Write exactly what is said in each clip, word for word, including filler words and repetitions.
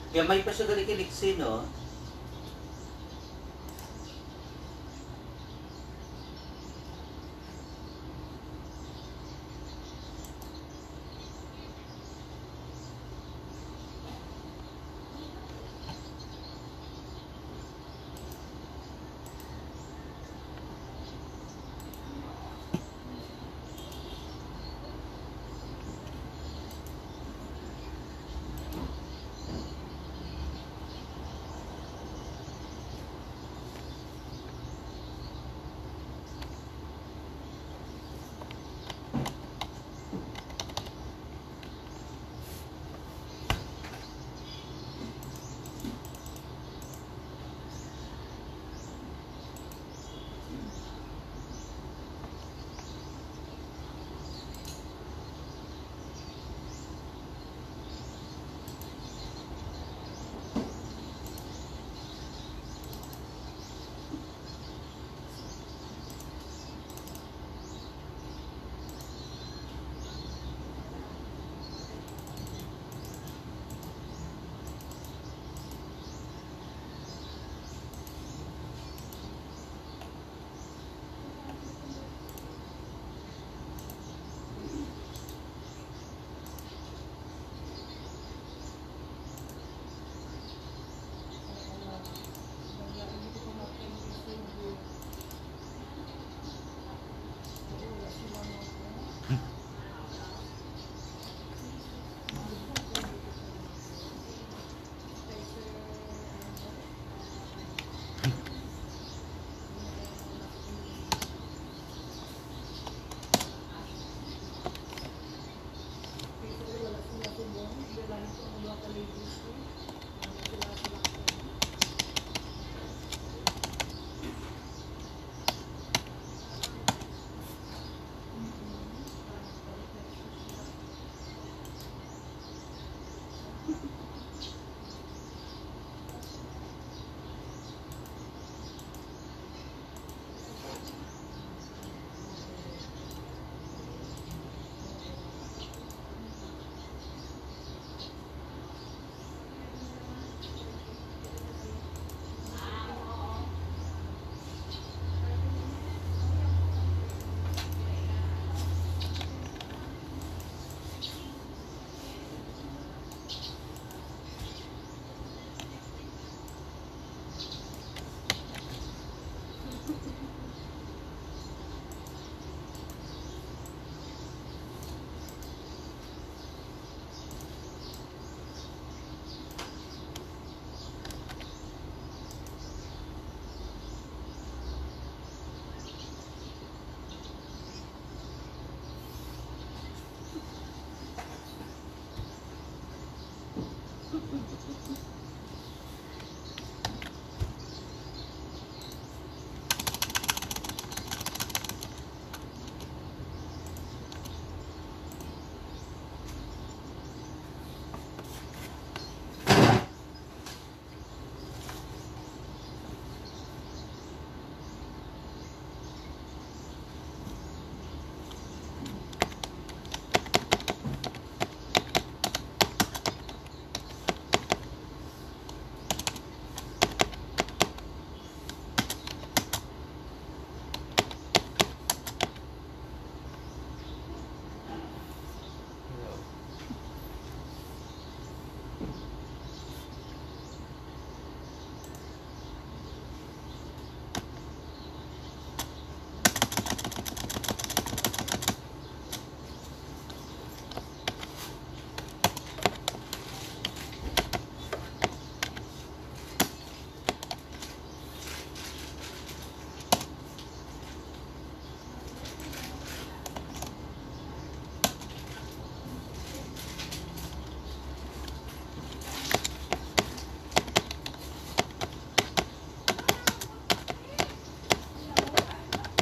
Gamay pa siya gali kay liksi, no?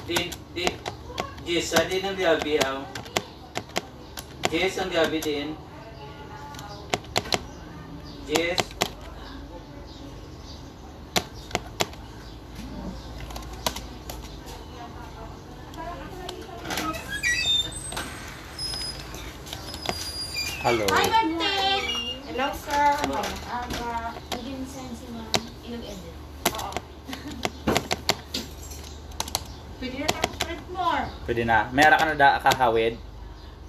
Di, di, Jessa, di na biyabi, aw. Jess, ang gabi din. Jess. Hello. Hi, Ma'am Ting. Hello, sir. Hello. Aga. Pwede na ta, Fred Moore. Pwede na. May ara ka na da kahawid?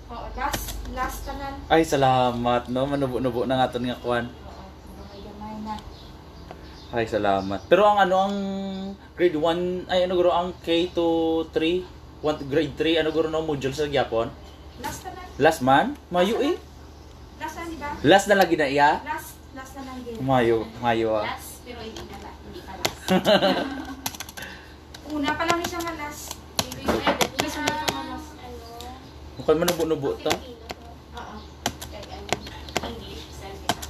Oo, last, last tanan. Ay, salamat, no? Manubo-nubo na nga ton nga kwan. Oo, gamay-gamay na. Ay, salamat. Pero ang ano, ang grade one, ay, ano, guro, ang K to three? One, grade three, ano, guro, no? Module sa gyapon? Last tanan. Last man? Mayo eh. Last na, di ba? Last na lagi na iya? Last, last na lang din. Mayo, mayo ah. Last, pero hindi na la-, hindi pa last. Una pa lang siya nga last. Hindi pwede. Hindi siya nga last. Ano? Mukhang manubo-nubo ta. Filipino to. Oo. Kag ang English, bisan kita.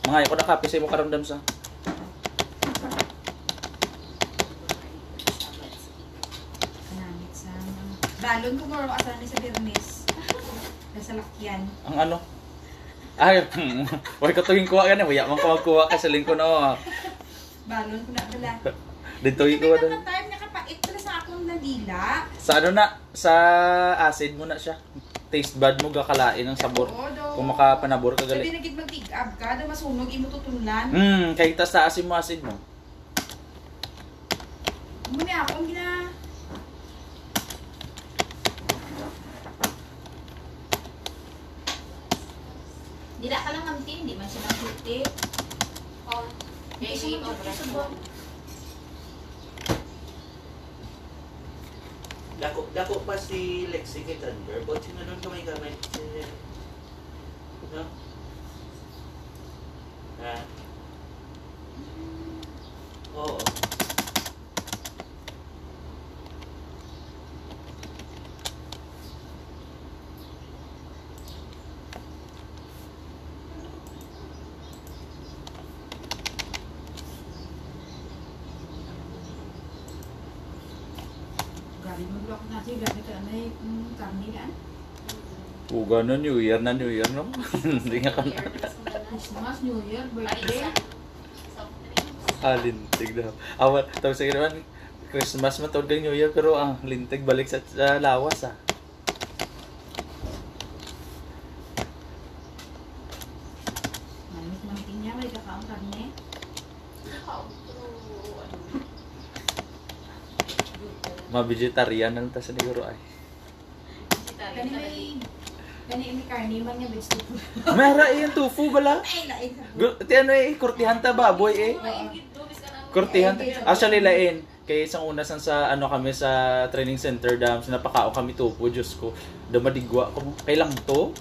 Mangayo ko na kape sa imo karon, Dams, ah. Kanamit sa balon ko, mura asa ni sa Bernes. Nasa lakyan. Ang ano? Ay, wala ko tuwing kuha gani. Wala man ko magkuha ka sa lingko na, oh. Balon ko na bala. Dito Hindi ko ka na. Time nakapait pala sa akong nadila. Sa ano na? Sa acid mo na siya. Taste bud mo gakalain ang sabor. Oo, do. Kung makapanabor ka Sabi gali. Na gid mag-tig-ab ka, do masunog imo tutunan. Hmm, kay tas taas mo acid mo. Muna akong gina- Dila ka lang, Ma'am Tin, di man siya nagputi. Oh, Hindi siya eh, magputi sa buwan. Dako, dako pa si Lexi kay Thunder. But sino doon kamay-kamay? Si, no? Ha? Oo. Gari mo blok na siya, gari ka na yung karne yan. Uga na, New Year na, New Year, no? Hindi nga ka na. Christmas, New Year, birthday. Ah, lintig daw. Awa, tawag sa naman, Christmas man tawag kang New Year, pero ang lintig balik sa, sa lawas, ah. Manis man tingnan, may kakaon kami. Ma-vegetarian na lang ta sa siguro ay. Kani may, kani may karne man nga vegetable. Mara, eh, yung tofu bala. Ay, lain sa Gu-, ti ano eh, kurtihan ta baboy eh. Oo. Kurtihan ta. Ay, Actually, lain. Kay isang una sang sa, ano, kami sa training center, dam, sa napakaon kami tofu, Diyos ko. Da madigwa ko. Kay lang to.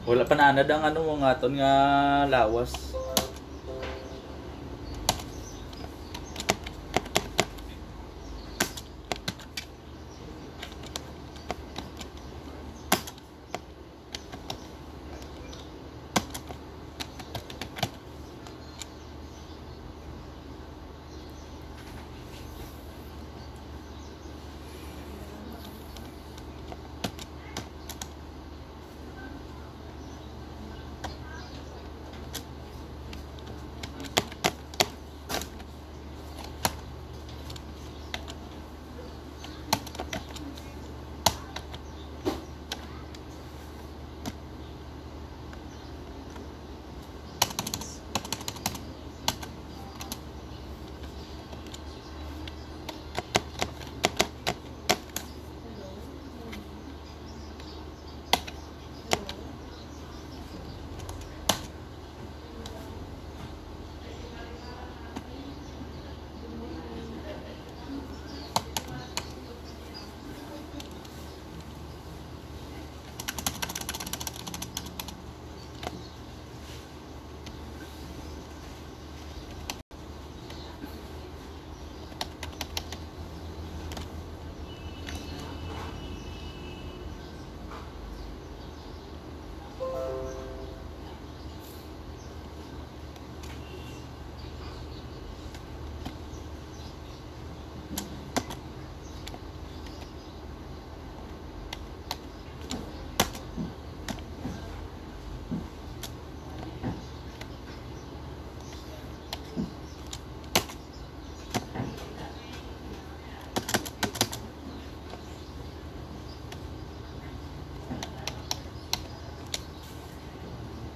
Wala pa naanad ang, ano, mga aton nga lawas.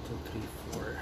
Two, three, four.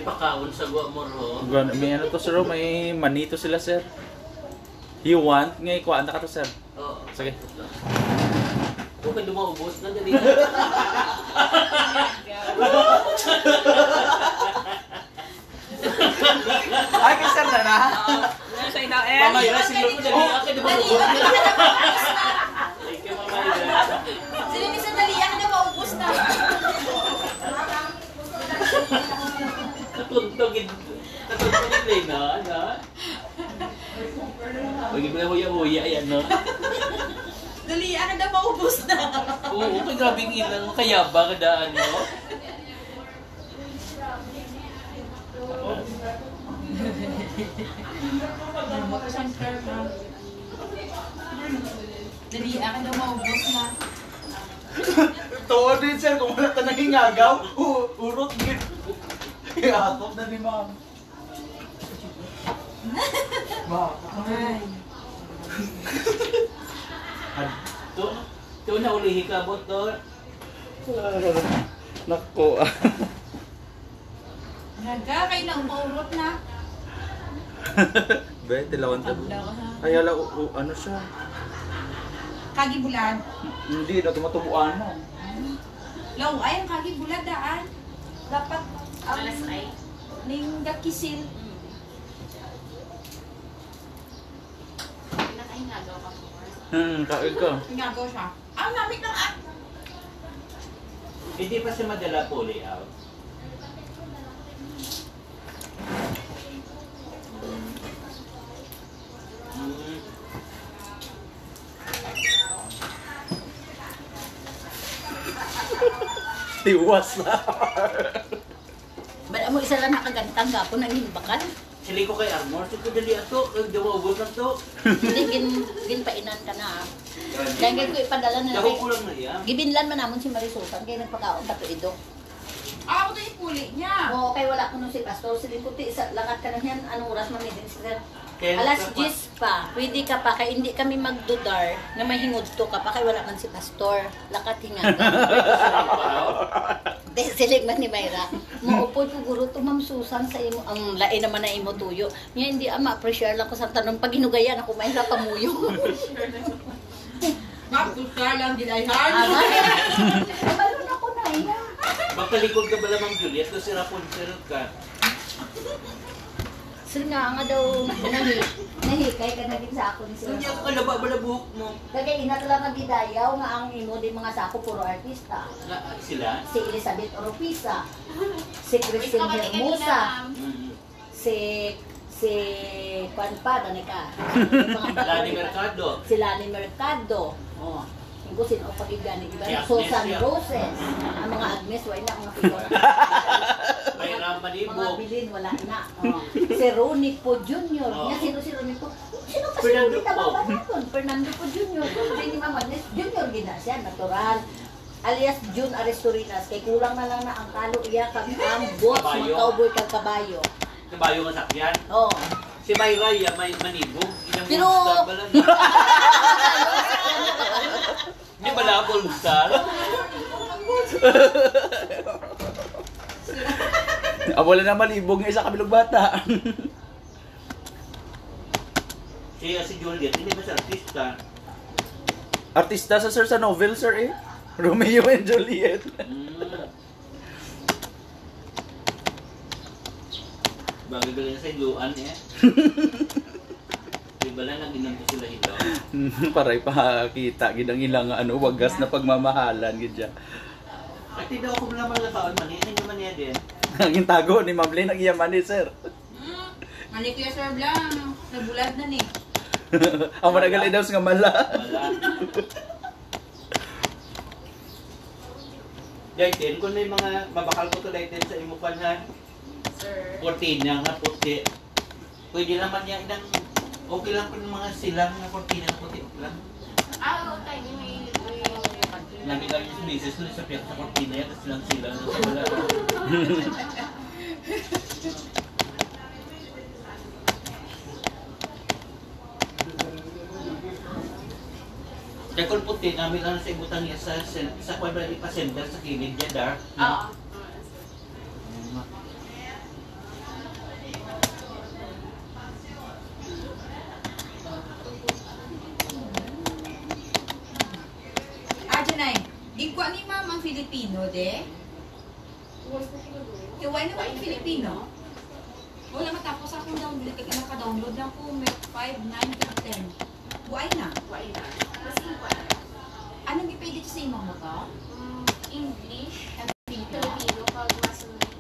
Pakaon sa gwa mo, ro. Gan-, may ano to, sir, oh, may manito sila, sir. You want? Ngay, kuhaan na ka to, sir. Oo. Sige. Okay, dumaubos na, dali. Ay, kay sir na na? Nasa ina, eh. Pamay na, sige ko, dali. Okay, dumaubos na. Thank you, Mama. Sila ni sandali, ako na maubos na. Katuntog gid. Katuntog gid, eh, na, na. Pwede mo na huya-huya, yan, no? Dali, ako na maubos na. Oo, kay grabe ang ilang kayaba kada ano. Dali, ako na maubos na. Tuod din, sir, kung wala ka nangingagaw, u-, urot gid. Iatop na ni ma'am. Ba? Ay. Ad-, to, to na ulihi ka, bot, to. Nako. Naga, kay na umaurot na. Be, tilawan ta. Tabla ka, ha? Ay, ala, u-, u-, ano siya? Kagi bulad. Hindi na tumatubuan na. Law, ay, ang kagi bulad, daan. Dapat, ang Alas ay. Ning gakisil. Mm. Nakahingaw ka po. Hmm, kain ka. Hingaw siya. Ang namit ng at. Hindi pa siya madala po layout. Mm. Tiwas na. Bala mo isa lang nakagantang gapon ang imbakal. Sili ko kay Armor, sige ko dali ato, kay daw maubos lang to. Hindi, gin-, ginpainan ka na, ah. Yan, Dahil yan. Ko ipadala na Daw lang. Kulang na iya. Gibinlan man namon si Marisosan, kay nagpakaon ka to, Ido. Ah, ako to ipuli niya. Oo, kay wala ko nung si Pastor. Sige ko, ti, isa, lakat ka na yan. Anong oras man meeting, sir? Ten Alas o'clock. Diyes pa. Pwede ka pa, kay hindi kami magdudar na may hingudto ka pa, kay wala man si Pastor. Lakat hingaga. Di, siling man ni Myra. Maupod ko, guro, to, Ma'am Susan, sa imo, ang lain naman na imo tuyo. Nga hindi, ah, ma-pressure lang ko sa tanong. Pag hinugayan ako, Myra, pamuyo. Ma'am, gusto lang, ginayhan. Ah, bakit? Kabalo na ko na, iya. Magtalikod ka bala, Ma'am Juliet, kasi Rapunzel ka. Sir nga, nga daw, nahi-, nahikay ka na din sa ako ni Sir. Hindi ako kalaba-bala buhok mo. Kagay ina ka lang nagidayaw nga ang imo di mga sako puro artista. Na, sila? Si Elizabeth Oropesa, si Christine Hermosa, Mm. si, si, kwan pa, gani ka? Lani Mercado. Si Lani Mercado. Oh. Kung sino pa gid gani, iba Si na Agnes Susan yan. Roses. Ang mga Agnes, wala na, mga pito. May Ram Manibog. Mga Bilin, wala na. Oh. Si Ronnie Po Junior. Oh. Nga, sino si Ronnie Po? Sino pa si Fernando Ronnie Po. Tababa naton? Fernando Po Junior. Kung hindi ni Mama Agnes, Junior gid na siya, natural. Alias Jun Aristorinas. Kay kulang na lang na ang kalo iya, kag ang boss, Kabayo. Mga cowboy, kag kabayo. Kabayo nga sakyan. Oh. Si Mayray, ah, may manibog. Ilang Pero Polestar ba lang? Di ba lang Polestar? Ah, wala na malibog nga isa ka bilog bata. Siya si Juliet, hindi ba siya artista? Artista sa, sir, sa novel, sir, eh. Romeo and Juliet. Mm. Bagay galing sa hiluan, eh. Di ba lang nag-inom ko sila hilaw? Paray pakita gid ang ilang, ano, wagas na pagmamahalan gid siya. Ati daw ako naman labaon man, eh. Ano man niya din? Ang gintago ni Ma'am Lynn, ang iya man, eh, sir. Hmm. Mali, Kuya Sir Blang. Nabulad na ni. Ang managal daw nga mala. Wala. Dayten, kung may mga mabakal ko to, dayten, sa imo pa na Sir. Cortina nga puti. Pwede naman niya inang, okay lang kung mga silang nga cortina nga puti lang. Ah, oo, tayo, may, may, Lagi lang yung misis ko sa piyak sa cortina yan, tas silang-silang na sa wala. Kaya kung puti, namin lang sa ibutang niya sa sen-, sa kwan ba, ipa-center sa kilid niya, dark, no? Oo. Oo, sir. Ayun nga. Igwa ni ma'am ang Filipino, de? Iway naman ang Filipino. Wala matapos akong download. Naka-download lang ko, may five, nine, ten. Buhay na. Buhay na. Mas buhay. Anong gipaidit sa imong motor? Mm, English, Filipino. Filipino, pag masunod.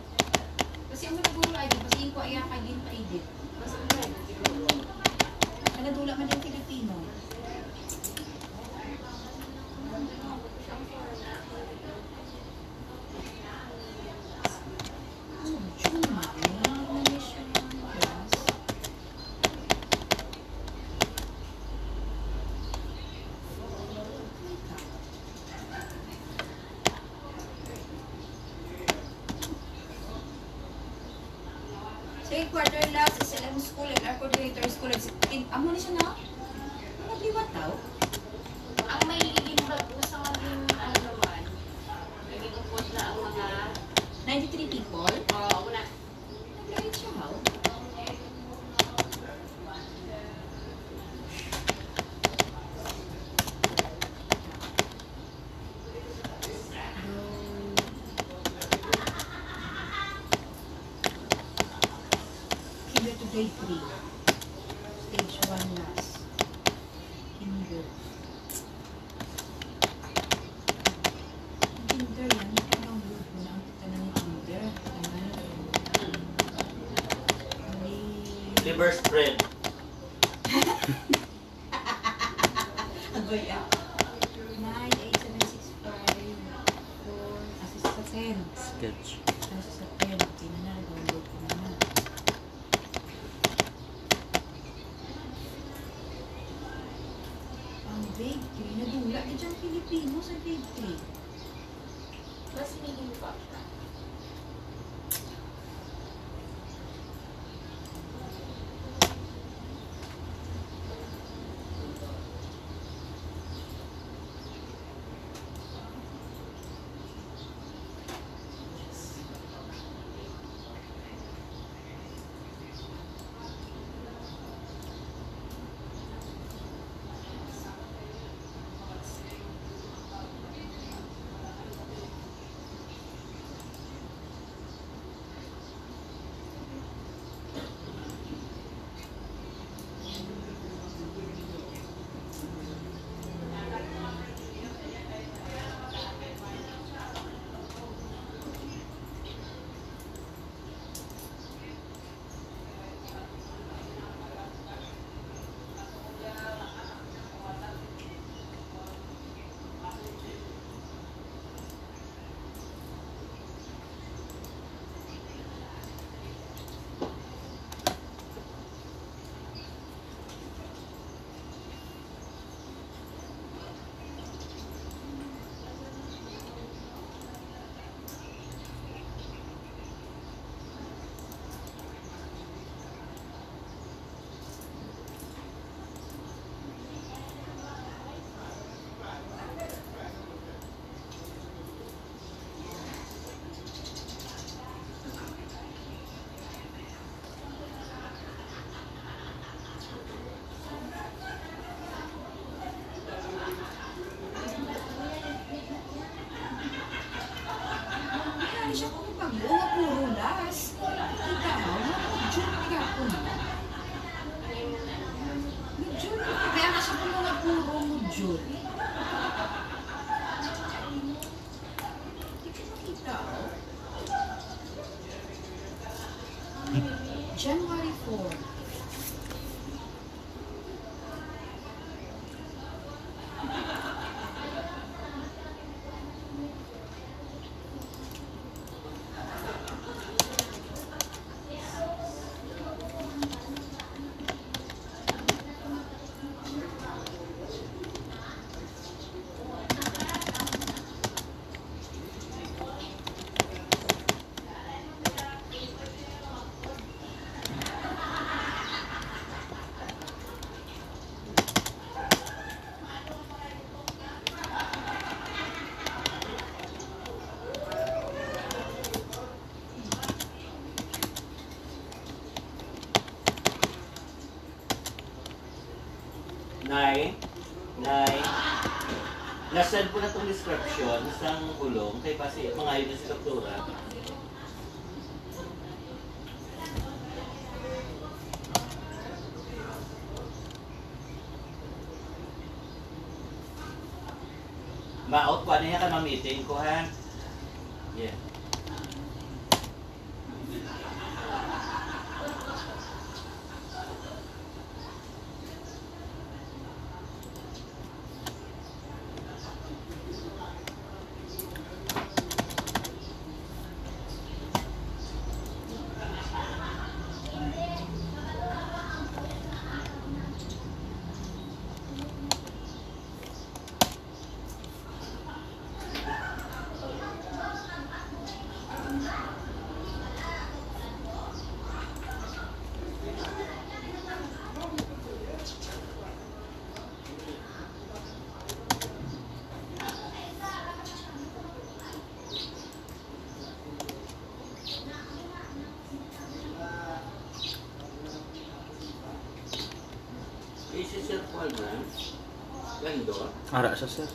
Kasi ang naguro ay di, kasi yung kuya kay din paidit. Mas buhay. Ang nadula man din Filipino. Sa headquarter la, sa S L M School and our coordinator school, and sa, in, amo ni siya na? Ano, nagliwat daw? Ang may ginbago sa aming, ano naman, naging upod na ang mga ninety-three people? Oo, wala. Naglain siya, haw? Kinder to grade three. Stage one last. Kinder. Kinder yan. Anong word mo na ang tanan ni kinder? Tanan. Ni- Liver spread. Agoy, ah. Nine, eight, seven, six, five, four, ah, sa, sa ten. Sketch. Ah, sa, sa ten. Okay na na, download ko na na. Ang grade three, nadula na dyan Filipino sa grade three. Mas hindi pa. Ay, siya ko pag-uot mo, Rulas. Kita mo, module ka po na. Module ka. Kaya nga siya po mga puro module. Hindi ko makita, oh. January four. Na-send ko na tong description sang bulong kay basi mangayo na si doktora. Maot ko ano niya ka ma-meeting ko, ha? Yeah. Eh, si Sir Paul man, gando. Ara sa sir.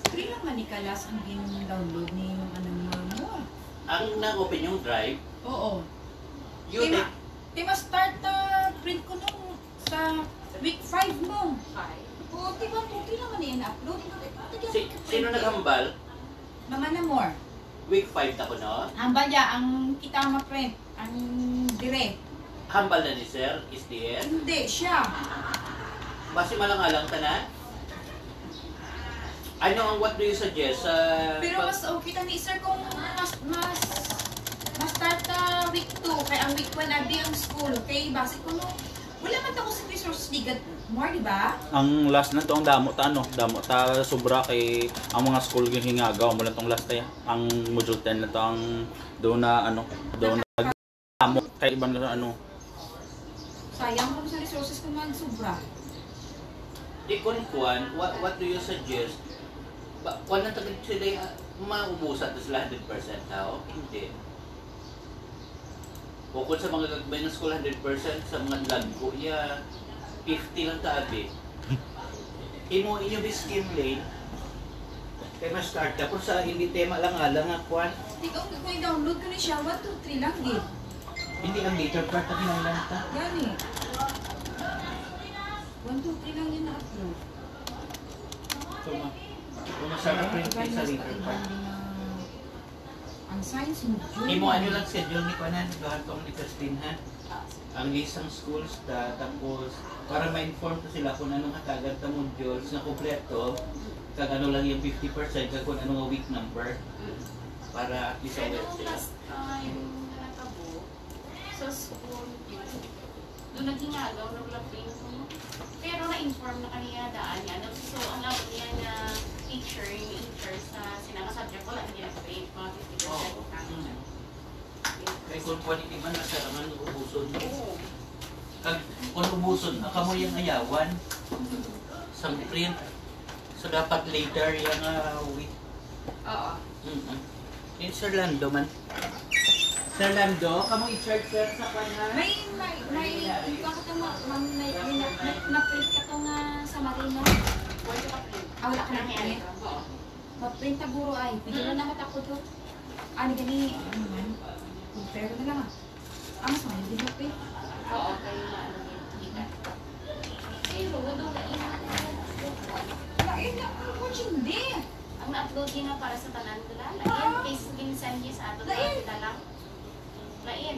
Free lang man ni kalas ang gin-download ni yung ano ni Mamo. Ang nang-open yung drive? Oo. Yun Di eh. ma-, di ma-start na print ko nung sa week five mo. Five? Oo, di ba, okay naman eh, na-upload. Hindi, hindi, Si-, hindi, sino hindi. naghambal? Mama na more. Week five ta ko, no? Hambal ya ang kita ma-print, ang dire. Hambal na ni Sir, S D N? Hindi, siya. Basi malang-alang ta na? Ano ang, what do you suggest? Ah, Pero pag- mas okay ta ni Sir kung mas, mas, mas start ta week two, kay ang week one abi ang school. Kay basi kuno, wala man ta ko sa resource ligat more, di ba? Ang last na to, ang damo ta, ano, damo ta sobra kay ang mga school yung hingaga, amo lang tong last, eh. Ang module ten na to, ang doon na, ano, doon na damo kay iban na, ano. Sayang kung sa resources kung man sobra. Di kun kuan, what, what do you suggest? Ba, kuan na tagad sila, ah, maubusan to sila hundred percent, ha? Hindi. Bukod sa mga gagmay nga school, hundred percent, sa mga dagko, iya, fifty lang ta abi. Imo, inyo bi scheme lane, kay mas start na, pero sa hindi tema lang nga lang nga kwan. Ikaw, kung i-download ko ni siya, one, two, three lang, eh. Hindi, ang later part ang lang lang ta. Gani. So, ma-, kung masarap print kayo sa later part. Ang science module. Imo ano lang schedule ni Kuanan, duhan ko ni Christine, ha? Ang list sang schools ta, tapos para ma-inform ko sila kung anong hatagan ta modules na kompleto, kag ano lang yung fifty percent, kag kung ano nga week number, para at least Pero aware sila. Last time na nakabo sa school, doon naghingagaw na wala print mo. Pero na-inform na kaniya daan niya. Ano, so, ang ako niya na teacher, yung teacher sa sinanga subject, wala na niya print, mga fifty percent Oo. na. Mm. Kay kung pwede di man, nasa naman ubuson. Oo. Kag kung ubuson na, kamo yung ayawan sa print. So, dapat later yung ah, week. Oo. Mm-mm. Yung Sir Lando man. Sir Lando, kamo i-charge sir sa kanya. May, may, may, ikaw ka tama, ma'am, may, may, may, na-print ka to nga sa Marino. Pwede ka print. Ah, wala ka na print? Oo. Ma-print na guro ay. Pwede na naman ako to. Ah, ni gani, ano man. Compare na lang ah. Ah, mas mahal din mag-print. Oo, kayo na ano yun. Hindi ka. Pero, wala na yun. Lain na ang kutsindi. Ang na-upload niya nga para sa tanan ko lang. Lain, case din send niya sa ato Lain. na lang. Lain.